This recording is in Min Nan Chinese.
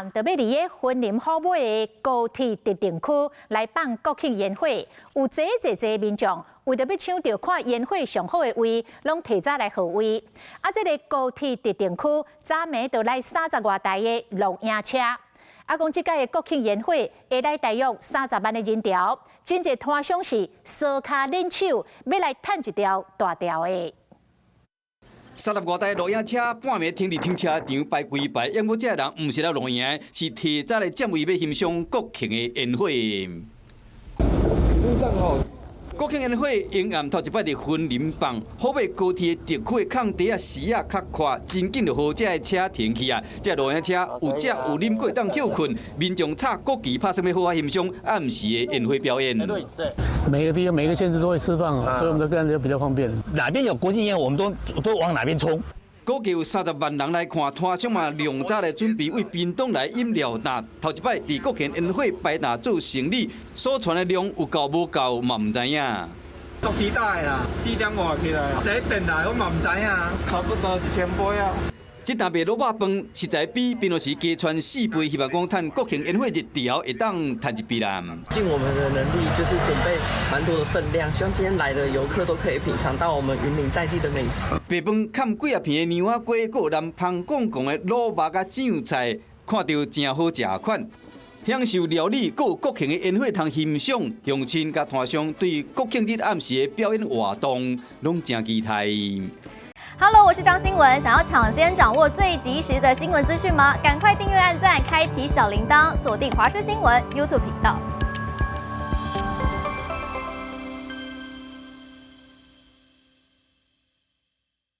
暗就欲佇个雲林虎尾的高鐵特定區來放國慶煙火，有濟濟濟民眾為著欲搶著看煙火上好的位，攏提早來號位。啊，這个高鐵特定區早暝就來30外台的露營車。啊，講這擺的國慶煙火會來大約30萬的人潮，真濟攤商是相跤連手，欲來趁一條大條的。30外台露營車半暝停佇停車場排規排，毋過這人毋是來露營，是提早來佔位欲欣賞國慶的煙火。國慶煙火迎暗頭一擺佇雲林放，虎尾高鐵特區的空地啊，時啊較闊，真緊就予這个車停去啊！這露營車有食有啉，閣會當歇睏，民眾插國旗拍算欲好好欣賞暗時的煙火表演。每個地方每個縣市都會釋放，所以我們都這樣就比較方便。哪邊有國慶煙火，我們都往哪邊衝。估計有30萬人來看，攤商嘛量早來準備為屏東來飲料擔。頭一擺佇國慶煙火擺檔做生理，所傳的量有夠無夠嘛毋知影。足期待啦，4點外起來，第一遍來我嘛毋知影，差不多1000杯啊。這擔賣滷肉飯實在比平常時加傳4倍，希望講趁國慶煙火熱潮會當趁一筆啦。盡我們的能力，就是準備蠻多的分量，希望今天來的遊客都可以品嘗到我們雲林在地的美食。白飯崁幾仔片的娘仔雞，閣有南芳公公的滷肉佮醬菜，看著誠好食款。享受料理，閣有國慶的煙火通欣賞，鄉親佮攤商對國慶日暗時的表演活動攏誠期待。 Hello，我是張新文。想要搶先掌握最及時的新聞資訊嗎？趕快訂閱、按讚、開啟小鈴鐺，鎖定華視新聞 YouTube 頻道。